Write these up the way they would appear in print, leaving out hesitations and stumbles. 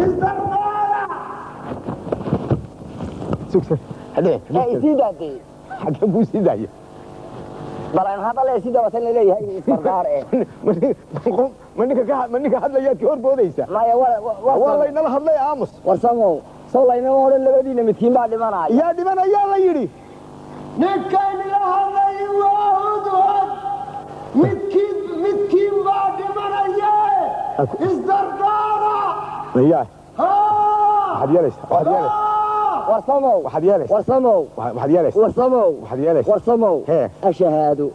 Isdardaara. Sugsa hadhe. Isii daadee. Xagee kuu sii daaya? Bal aan hadal ee sida watan leeyahay isdardaar eh. Ma ninka ka ma ninka hadlayaad ka hor boodaysa? Maya, waa laynala hadlay, aamus. Warsamow, sow laynama odhan labadiina midkiin baa dhimanaya? Yaa dhimanayaa la yidhi? Ninkan ila hadlay waa Hudhud. Midkiin baa dhimanaye, isdardaara. Yaa? Haa. Waxaad yeelaysaa, waxaad yeelaysaa. Warsamow. Waxaad yeelaysaa. Warsamow. Waxaad yeelaysaa. Warsamow. Waxaad yeelaysaa. Warsamow. Hee. Ashahaado.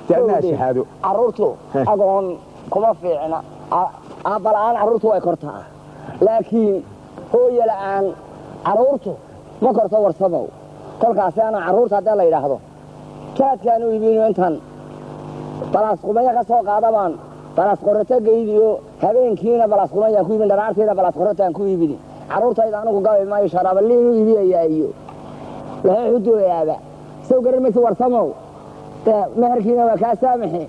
Dee, shahaado. Carruurtu agoon kuma fiicna. Aabba la'aan carruurtu way kortaa, laakiin hooyo la'aan carruurtu ma korto, warsamow. Kolkaasi ana carruurta haddii la yidhaahdo jaadkaanu iibino, intan balaas qumaya ka soo qaada baan balaas qorato geydiyo, habeenkiina balaas qumayaan ku iibin, dharaartiina balaas qorataan ku iibini. Carruurtayda anigu gabi maayo, sharaabaliinu iibiyayaa iyo waxay xudooyaaba. Sow garan maysa, warsamow? Dee meherkiina waa kaa saamaxe,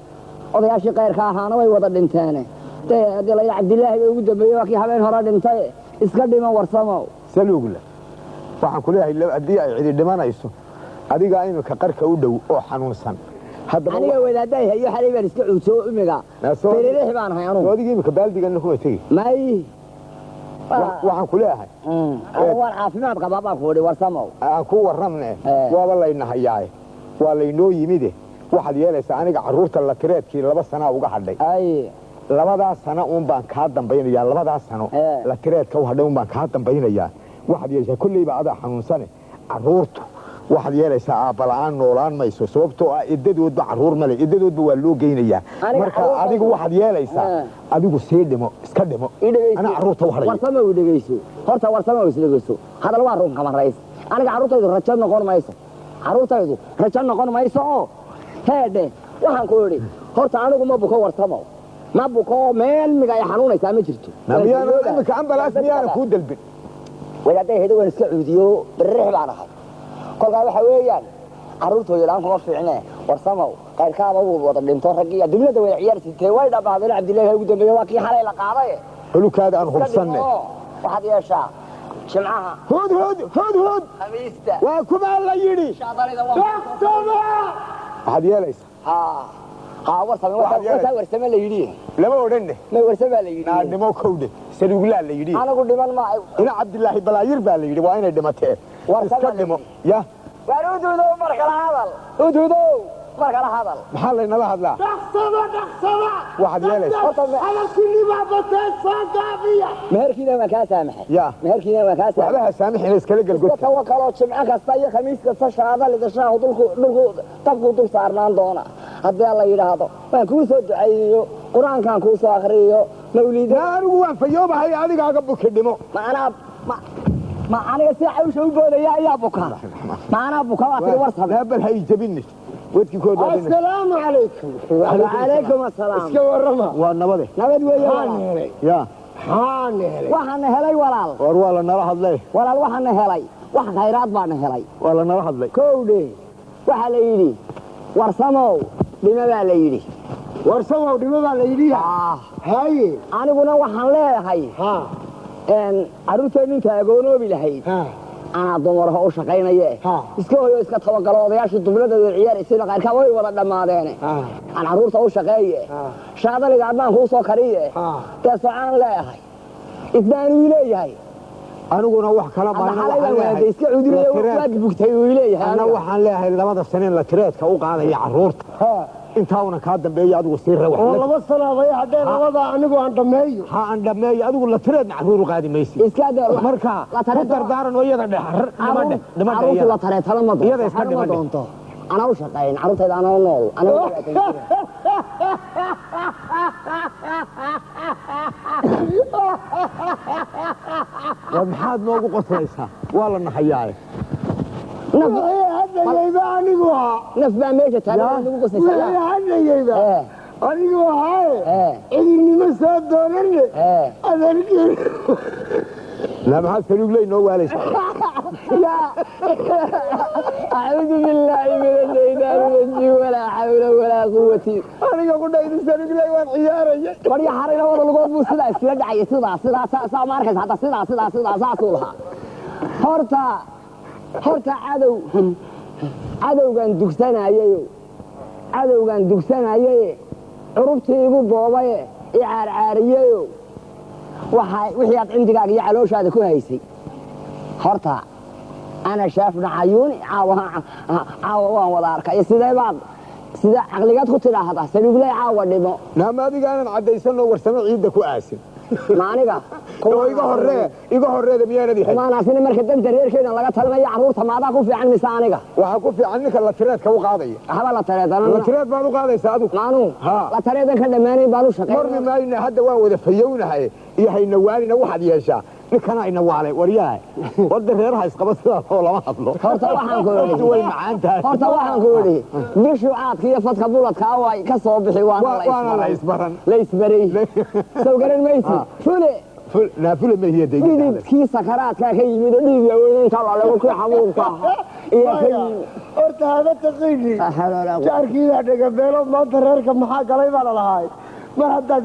odayaashii kayrka ahaana way wada dhinteene. Dee haddii la yidhi Cabdilaahi ba ugu dambeeyey, waa kii habeen hore dhintay. Iska dhima, warsamow. Saluugla, waxaan ku leeyahay, haddii ay cidi dhimanayso, adigaa imika qarka u dhow oo xanuunsan haddaba. Aniga wadaaddaay hayo, xalay baan iska cuuto imiga. Berilix baan ahay anugu. Adiga imika baaldiganna kuma tegi. May. Waxaan ku leeyahay, Anigu waan caafimaad qabaa baan ku idhi, warsamow. Aan ku warramne. Waaba laynahayaaye, waa laynoo yimide. Waxaad yeelaysaa, aniga carruurta la tireedkii 2 sanaa uga hadhay. Ay. Labadaa sano uun baan kaa dambaynayaa, labadaa sano la tireedka u hadhay uun baan kaa dambaynayaa. Waxaad yeelaysaa, kolleyba adaa xanuunsane, carruurtu waxaad yeelaysaa aabbala'aan noolaan mayso, sababtoo ah iddadoodba carruur male, iddadoodba waa loo geynayaa. Aniga marka adigu waxaad yeelaysaa, adigu sii dhimo, iska dhimo. I dhegeyso. Anaa carruurta u hadhaya. Warsamow, i dhegeyso horta. Warsamow, is dhegeyso. Hadal waa run kama rays. Aniga carruurtaydu rajo noqon mayso, carruurtaydu rajo noqon mayso. Oo heedhe, waxaan ku idhi horta anigu ma buko, warsamow, ma buko oo meel miga ay xanuunaysaa ma jirto. Miyaana imika ambalaas miyaana kuu dalbin? Wadaadday hayda, waan iska cuudiyo, birrix baan ahay. Kolkaa waxa weeyaan carruurtooda laan kuma fiicne, warsamow. Qayrkaaba wuu wada dhinto, raggii adduunyada wada ciyaar sitee way dhammaadeen. Cabdillahi ugu dambeeye waa kii xalay la qaaday. Hulukaada aan Iska hubsanne. dhimo. Waxaad yeeshaa jimcaha, Hud hud, hud hud. Khamiista. Waa kumaa la yidhi? Shaadalida waa Dhaqsada. Waxaad yeelaysaa, haa haa, warsame. Waxaad yeelaysaa. Wasaa warsame la yidhi. Lama odhanne. May, warsame la yidhi. Naadnimo kowdhe, saluuglaa la yidhi. Anigu dhiman ma. Ina Cabdilaahi Balaayir baa la yidhi, waa inay dhimatee. Warsame iska la dhimo yidhi. Ya. Waar ududow, mar kala hadal. Ududow, mar kala hadal. Maxaa laynala hadlaa? Dhaqsada, dhaqsada. Waxaad yeelaysaa. Horta Hadalkiinii baa batee, soo gaabiya. Meherkiina waan kaa saamaxay. Ya. Meherkiina waan kaa saamaxay. Waxba ha saamixina, iskala Iska gelgodka. tawakaloo jimco kasta iyo khamiis kasta shaadalida shaahu dulku dhulku dabku dul saarnaan doona haddii la yidhaahdo. Waan kuu soo ducayiyo, qur-aankaan kuu soo akriyo, mawliida. Yaa, anigu waan fayoobahay, adigaaga buki, dhimo. Ma anaa ma aniga si cawsha u boodaya ayaa buka? Ma anaa buka waa tiri, warsame? Bal hay jabini wadkii kood. Assalaamu calaykum. Wacalaykum assalaam. Iska warrama. Waa nabade. Nabad weeye, Maxaan walaal. helay? Ya. Maxaan helay? Waxaana helay, walaal. War waa la nala hadlay. Walaal, waxaana helay wax khayraad baana helay. Waa la nala hadlay. Kowdhe, waxaa la yidhi warsamow dhima baa la yidhi. Warsamow dhimo baa la yidhi. Haye. Aniguna waxaan leeyahay, carruurteennu inta agoonoobi lahayd, anaa dumaraha u shaqaynaye, iska hoyo, iska tabagalo. Odayaashii dubladooda ciyaaraysayna qaarkaa way wada dhammaadeene, aan carruurta u shaqeeye, shaadaliga adnaan kuu soo kariye. Dee socaan leeyahay, isbaanuu leeyahay. Aniguna wax kala Hadda maayna. xalay Waxaan baan leeyahay wadaday iska cudurayo, waad bugtay uu leeyahay. Anna aniga. Waxaan leeyahay, 2da saneen la tireedka u qaadaya carruurta intauna kaa dambeeya, adigu sii rawax. Oo 2 sanaaday haddee, labada anigu aan dhammeeyo. Ha, aan dhammeeyo. Adigu la tireedna carruur u qaadi maysid. Iska daa. Marka La ku dardaaran oo iyada dhex dhima dheh, dhima dheh. Carruurtu iyada. la tareetala ma doonto. Iyada iska Waxna ma dhima dheh. doonto. Anaa u shaqayn carruurtayda, anaa u nool, anaa u dhibaataysan. War maxaad noogu qoslaysaa? Waa la nahayaaye. Naf Wixii hadlayeyba anigu ahaa. Naf baa meesha taagan lagu qoslaysaa. Wixii hadlayeyba anigu ahaaye, cidinimo soo doonane, adeerkii. La maxaad saluugley noo waalaysaa? yaa, acuudu billaahi min ashaytaan. Shaydaani rajiim, walaa xawla walaa quwati. Aniga ku dhaydisanugley waan ciyaaraya. Barya xaray labada lugood buu sidaa iskula dhacayay, sidaa sidaa saa ma arkaysa hadda, sidaa sidaa sidaa saasuu lahaa. Horta cadowgan dugsanayayo, cadowgan dugsanayaye, curubtii igu boobaye i caarcaariyeyo, waxa wixii aad cindigaaga iyo calooshaada ku haysay horta ana shaafna cayuuni, caawa caawa waan wada arkay. Sidee baad, sidee caqligaad ku tidhaahdaa saluugley caawa dhimo? Naama adigaanan caddaysanoo Warsamo ciidda ku aasin. Ma aniga? Oo iga horree, iga horreeda miyaanad yahay? Kumaanaasina marka danta reerkeena laga talinayo carruurta maadaa ku fiican mise aniga? Waxaa ku fiican ninka la tireedka u qaadaya. Waxba la tareedana. La tireed baad u qaadaysaa adigu. Maanu la tareedan ka dhammaanayn baan u shaqeyn. Marmi maayna, hadda waan wada fayownahay iyo haynawaalina. Waxaad yeeshaa ninkana ina waalay waryaha warda reeraha isqaba sidaa oo lama hadlo. Horta waxaan ku Horta way macaan tahay. Horta waxaan ku idhi bishu caadka iyo fadka buladkaa way ka soo bixi, waana waana la isbaran. La isbaray, sow garan maysid fule. Naafule mahiya deegida. Dhididkii sakaraadkaa ka yimid oo dhiig waaweyn inta lalagu kii xabuubka ahaa iyo ka yimid. Horta haba taqiini jaarkiibaa dhagabeelo maanta reerka maxaa galay baa lalahaay mar haddaad